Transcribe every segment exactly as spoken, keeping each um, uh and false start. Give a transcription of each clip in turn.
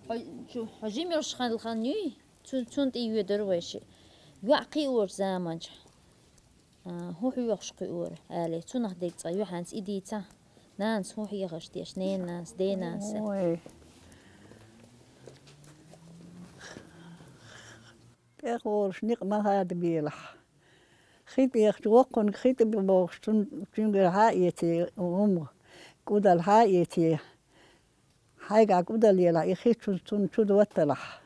Хьо, чу, хьо жима йолуш ханна юй? Цу, цунна тӀе йоьдура вай шиъ. ЙоӀ кхиорчу заманчохь, а, хӀун хьоьхуш кхиора, алий, цунах дерг цкъа юьхьанца и дийца. Нанас хӀун хьехаш деш, ненанас, денанас. Ой. ТӀехволуш никъ ма хадабелахь. Хи тӀехчу воккхунга хи тӀе бохуш, цун-, цуьнгара хьа а эций, хӀума, кӀудал хьа а эций, хьайгахь кӀудал елахь, и хи цу-, цунна чу дотталахь.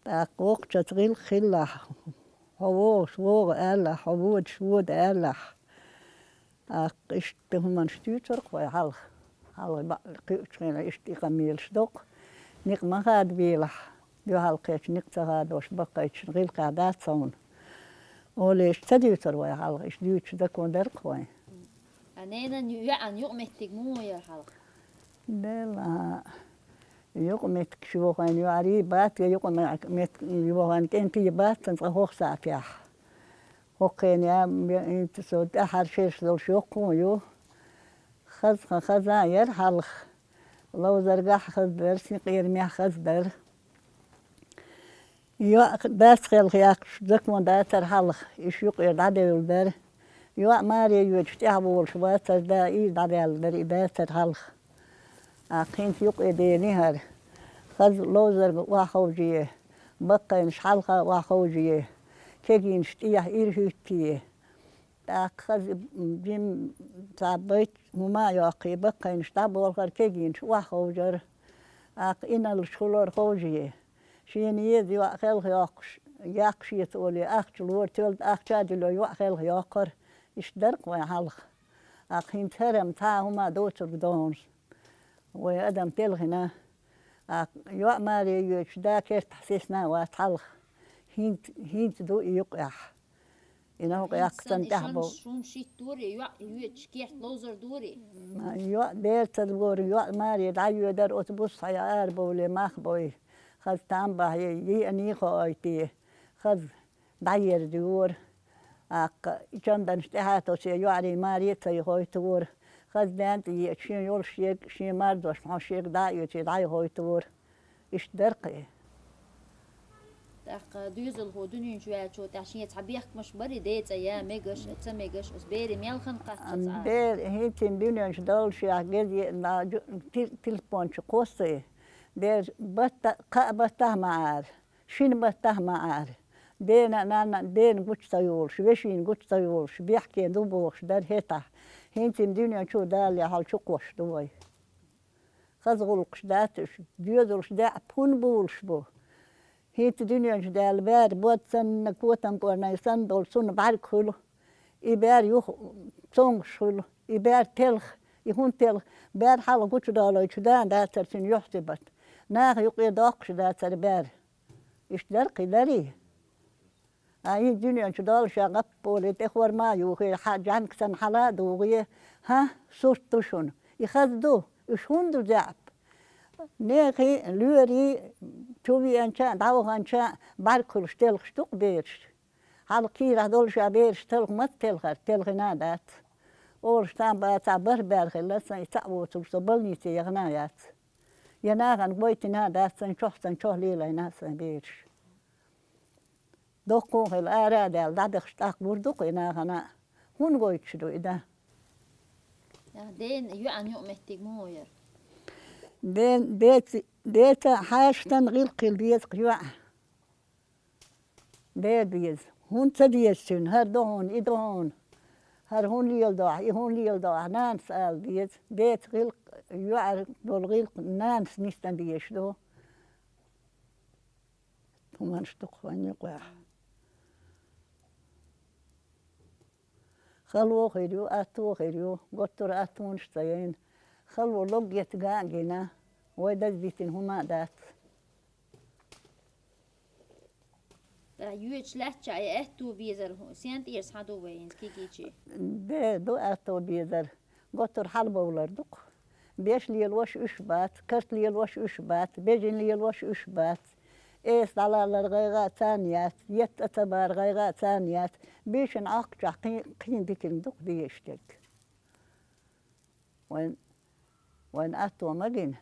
ТӀаккха воккхачаца гӀиллакх хилалахь, хьо вогӀуш вогӀу аьллахь, хьо водуш воду аьллахь. ТӀаккха иштта хӀуманаш дуьйцура-кх вай хьалха. Хьалха баъ-, кхуьучу хенахь иштта и къамелаш доккху. Никъ ма хадабелахь, дуьхьал кхечу никъ ца хадош баккхайташна гӀиллакхехь дац хьуна. Олуш ца дуьйцура вай хьалха, иштта дуьйцуш закон дара-кх вайн. А ненан ю-, йоьӀан юкъаметтиг муха яра хьалха? Делла, юкъаметтигаш йохийна йоӀарий бац, я юкъаметтиг йохийна кӀентий бац, цкъа хӀокху сахьтехь. ХӀокху хенахь, я, я, хӀинца со тӀаьххьара шераш долуш йоккха хӀума ю. Хаза, хаза яра хьалха. Ловзаргахь хаза дара, синкъерамехь хаза дара. ЙоӀ дас хелха яьккхаш, закон дацара хьалха, иша юкъера дӀадевлла дара. ЙоӀ маре йоьдуш тӀаьхьа волуш вацара, да и дӀадаьлла дара, и дацара хьалха. ТӀаккха хӀинца юкъе дели хӀара. Хаза ловзарга охьаховшае, баккхийнаш хьалха охьаховшае, кегийнаш тӀехьа ира хӀуьттае. ТӀаккха хаза, м, жим цхьа байт хӀума а йоккхий, баккхийнаш дӀаболхара, кегийнаш охьаховшара. ТӀаккха иналлаш хуьлура ховшае. Шена еза йоӀ хелха йоккхуш, яккха шеца олий, ахча лора, тоьлла ахча а дилой, йоӀ хелха йоккхура. Иштта дара-кх вайн хьалха. ТӀаккха хӀинца хӀара-м цхьа а хӀума доцург догӀуш. Вай адам телхина. ТӀаккха йоӀ маре йоьдуш, да кертахь сесна а вац хьалха. ХӀинца, хӀинца ду и юкъехь. И новкъа яккха царна тӀехь бовла. Шуна шийтта дора, йоӀ йоьдуш керт ловзар дора. ЙоӀ бер ца дора, йоӀ маре дӀайоьдара, оцу буса схьа арабовлий, мах бой. Хаза там бахьий, йиъаний хоуьйтий. Хаза дӀаерза йора. ТӀаккха и чамданаш тӀаьхьа тосий, йоӀарий маре а ца юхуьйтура. Хаза ден тӀе еъча, шен йолуш ерг, шен марзошна хьо шега дӀа а оьций, дӀайохуьйтура. Иштта дара-кх и. ТӀаккха доьзалхо дуьнен чу ваьллачул тӀаьхьа шен цхьа бехкамаш барий, ден цӀа я мегаш, ца мегаш, оцу берийн мел хан кхаччалц Ӏа? Бер, хӀинцин дуьнен чу доллушехь, гези, на, жу-, ти-, телефон чу кхоссий. Бер, батта-, кхаа баттахь ма Ӏара, шина баттахь ма Ӏара. Дена а, нанна а, дена гучу ца йолуш, вешина гучу ца йолуш, бехке ду бохуш дара хӀетахь. ХӀинцин дуьнен чу далале хьал чу кхосса ду вай. Хаза гӀуллакхаш дац уьш, доьзалш даьӀа хӀунда булуш бу? ХӀинца дуьнен чу даьлла бер, бод санна, котан кӀорнай санна долу, цунна бӀаьрг хуьлу. И бер юха цомгуш хуьлу, и бер телха, и хӀунда телха? Бер хьалха гучудалойтуш да а дацара цуьнан юьхь-сибат. Наха юкъе доккхуш дацара бер. Иштта дара-кх и, дарий? А, и дуьнен чу доллушехь гӀаппале тӀе хӀорма а юхий, хьа-, жӀаьнга санна хьала а дугӀий, хӀа, сурт ду шуна. И хаза ду, уьш хӀунда ду заьӀап? Нехий, лоьрий, чу веанча а, дӀаваханча а бӀаьрг хуьлуш телхаш ду-кх бераш. Хьалха кийрахь доллушехь бераш талха маца телхара, телхина а дац. Олуш там бацахь, бархӀ бер хилла, сайн цхьаъ воцург со больнице яхана а яц. Я нахана гойтина а дац, сайн чохь, сайн чохь лелийна а сайн бераш. Доккхун хила ара а даьлла, дӀадахча тӀаккха гур ду-кх и нахана а. ХӀунда гойтуш ду и дан? Ден, йоьӀан юкъаметтиг муха яра? Ден, деца, деца хьаштан гӀиллакх хила деза-кх йоьӀан. Ден деза. ХӀунда ца деза цуьнан? ХӀара ду хьуна, и ду хьуна. ХӀара хӀунда леладо ахь, и хӀунда леладо ахь? Нанас ала деза. Деца гӀиллакх, йоьӀара долу гӀиллакх нанас нисдан дезаш ду. ХӀуманаш ду-кх вайн юкъахь. Хало хир ю, атто хир ю, готтура аттонаш ца яйна. Хало логгетта ган а гина, вай даза дитина хӀума а дац. Ткъа йоьдуш лаьттача и аьтту безар хӀу-, сен тӀера схьа ду вай хӀинца кегийчий? Де, ду аьтту безар. Готтур хьалабовлар ду-кх. Беш лелош уьш бац, карт лелош уьш бац, бежин лелош уьш бац. Эса дӀалалар гӀайгӀа а царна яц, етта а ца бар гӀайгӀа а царна яц. Бийшина Ӏохкучохь кхин, кхин диканиг ду-кх дезаш дерг. Вайн, вайн атто ма гина.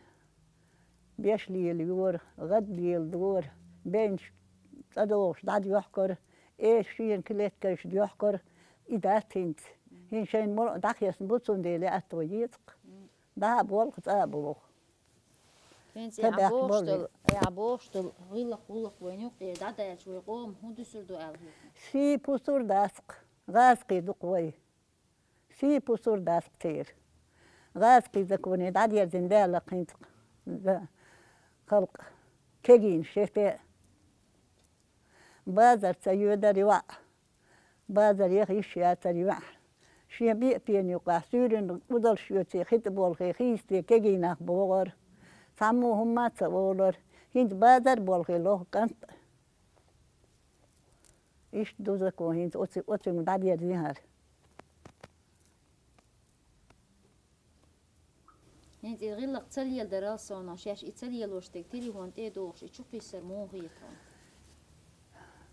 Беш лелайора, гӀад леладора, бенаш цӀадогӀуш дӀадоьхкар, э, шена клеткаш доьхкар, и дац хӀинца. ХӀинца шайна мур дӀахесна бу, цундела атта вай ецкъ. ДӀа а болх, цӀа а болх. ХӀинца Ца яхь бехк бохуш болу. Дала, яхь бохуш долу гӀиллакх-гӀуллакх вайна юкъе дӀадаьлча, вай къоман хӀун дуьсур ду аьлла хеташ? Сий-пусар дац-кх, гӀазкхий ду-кх вай. Сий-пусар дац-кх церан. ГӀазкхий законе дӀадерзина даьлла хӀинца-кх халкъ кегийна шен тӀе. Базар ца йоьдар йоӀ, базар яха йиш яцар йоӀ. Шен биъ пена юкъахь суьйранна удалш йоьций хи тӀе болхий хийсте кегий нах богӀура. Цхьаммо хӀумма а ца олура. ХӀинца базар болхий лоху кӀант. Иштта ду закон хӀинца оци-, оцуьнга дӀадерзина хӀара. ХӀинца и гӀиллакх ца леладарал совнах, шаьш и ца лелош дерг телефон тӀе а дохуш, и чу кхиссар муха хета хьуна?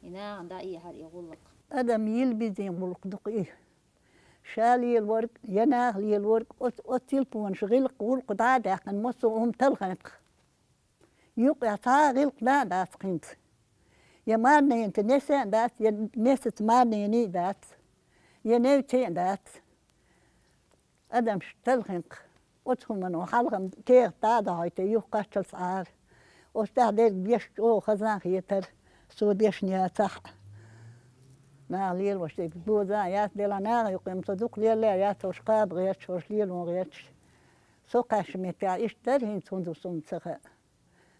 И нахана дӀаэхьар и гӀуллакх. Адам йилбизин гӀуллакх ду-кх и. Ша лелорг, я наха лелорг, оцу, оцу телефонаш гӀиллакх-гӀуллакх дӀа а даьккхина, массо а хӀума талхийна-кх. Юкъехь цхьа а гӀиллакх дӀа а дац-кх хӀинца. Я марненан тӀе несе а дац, я несаца марнений а дац, я невций а дац. Адамаш талхийна-кх оцу хӀумано, хьалха-м кехат дӀа а дохьуьйтий, юха кхаччалц Ӏара. Оцу тӀехь дерг дешна чӀогӀа хаза а хетара, со дешна яцахь а. Наха лелош дерг боза а яц, делахь наха юкъе-м со дукха лелла а яц, хӀорш кхаба гӀерташ, хӀорш лело гӀерташ. Со кхаьчначу меттехь иштта дара хӀинца, хӀун ду суна ца хаьа.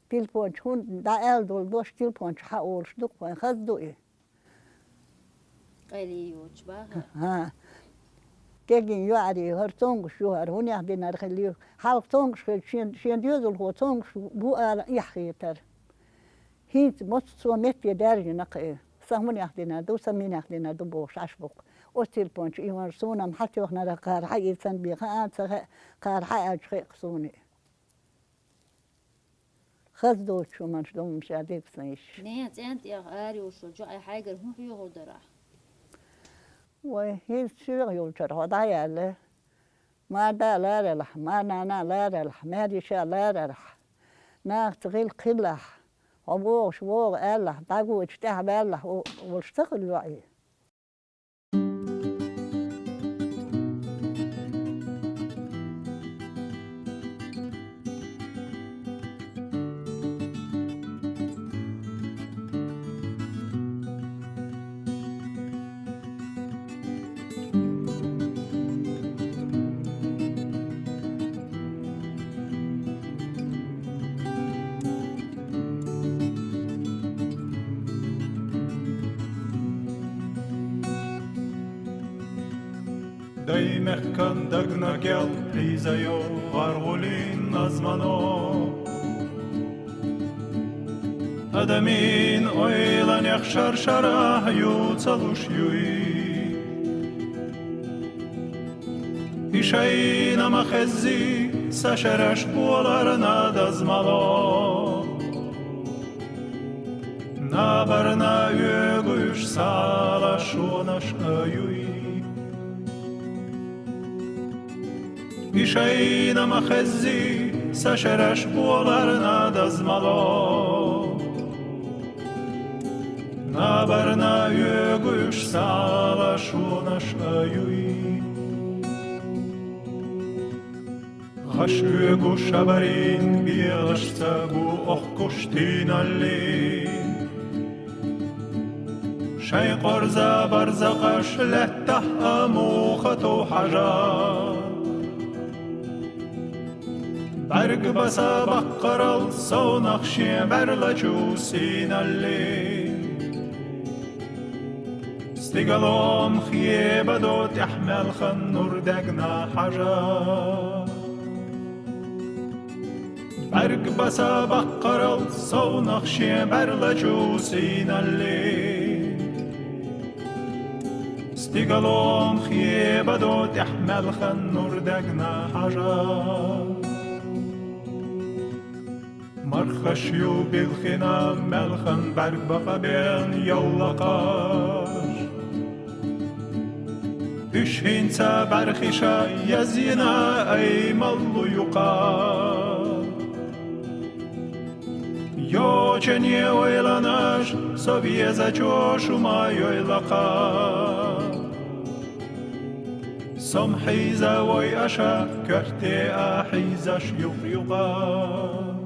Телефон чу хӀунда дӀааьлла долу дош, телефон чу хьаолуш ду-кх вайн, хаза ду и. Къайле йоцуш баха? ХӀа. Кегийна йоӀарий, хӀара цомгуш ю, хӀара хӀунех динарг хилла ю. Хьалха цомгуш хилча, шен, шен доьзалхо цомгуш ву ала эхь хетара. ХӀинца массо а метте даьржина-кх и. Сан хӀунех динарг ду, сан минех динарг ду бохуш Ӏаш бу-кх. Оцу телефон чу и хӀара суна-м хьатоьхнарг кхара хьаийцан бен хаа а ца хаьа, кхара хьааьлча хаьа-кх суна и. Хаза доцуш хӀуманаш ду-м ша дерг сан йиш. Ненан цӀен тӀех ара йолуш йолчу хьайгара хӀун хьоьхур дара ахь? Вай, хӀинца соьгӀа йолчара хьо дӀаяьлла. Мара да ларалахь, мара нана ларалахь, мара йиша ларалахь. Нахаца гӀиллакх хилалахь, хьо вогӀуш вогӀу аьллахь, дӀагучу тӀаьхьа ваьллахь, о, волуш ца хуьлу йоӀе. Даймехкан дагна гел, Ӏийзайо гӀаргӀулин назмано. Адамийн ойланех шар-шарахь ю ца луш юй. И шайна ма хеззий, са шераш боларна дазмало. Набарна оьгуш сала шонаш а юй. И шайна ма хеззий, са шераш боларна дазмало. Набарна оьгуш сала шонаш а юй. ГӀаш оьгу шабарин бегӀашца бу охкуш тийналли. Шайн къорза барзакъаш лаьттахь а муха тов хьажа. БӀаьрг баса баккхарал совнах шен бӀаьрлачу сийналли. Стигалом хебадо тӀехь маьлхан нур дегна хьажа. БӀаьрг баса баккхарал совнах шен бӀаьрлачу сийналли. Стигалом хебадо тӀехь маьлхан нур дегна хьажа. Мархаш ю билхина маьлхан бӀаьрг бакъа бен йовлакхаш. Уьш хӀинца бӀаьрхиша язйина ай маллу юкъа. Йочене ойланаш, со везачо шума йойла кха. Со-м хьийза вой аша, коьрте а хьийзаш юкъ-юкъа.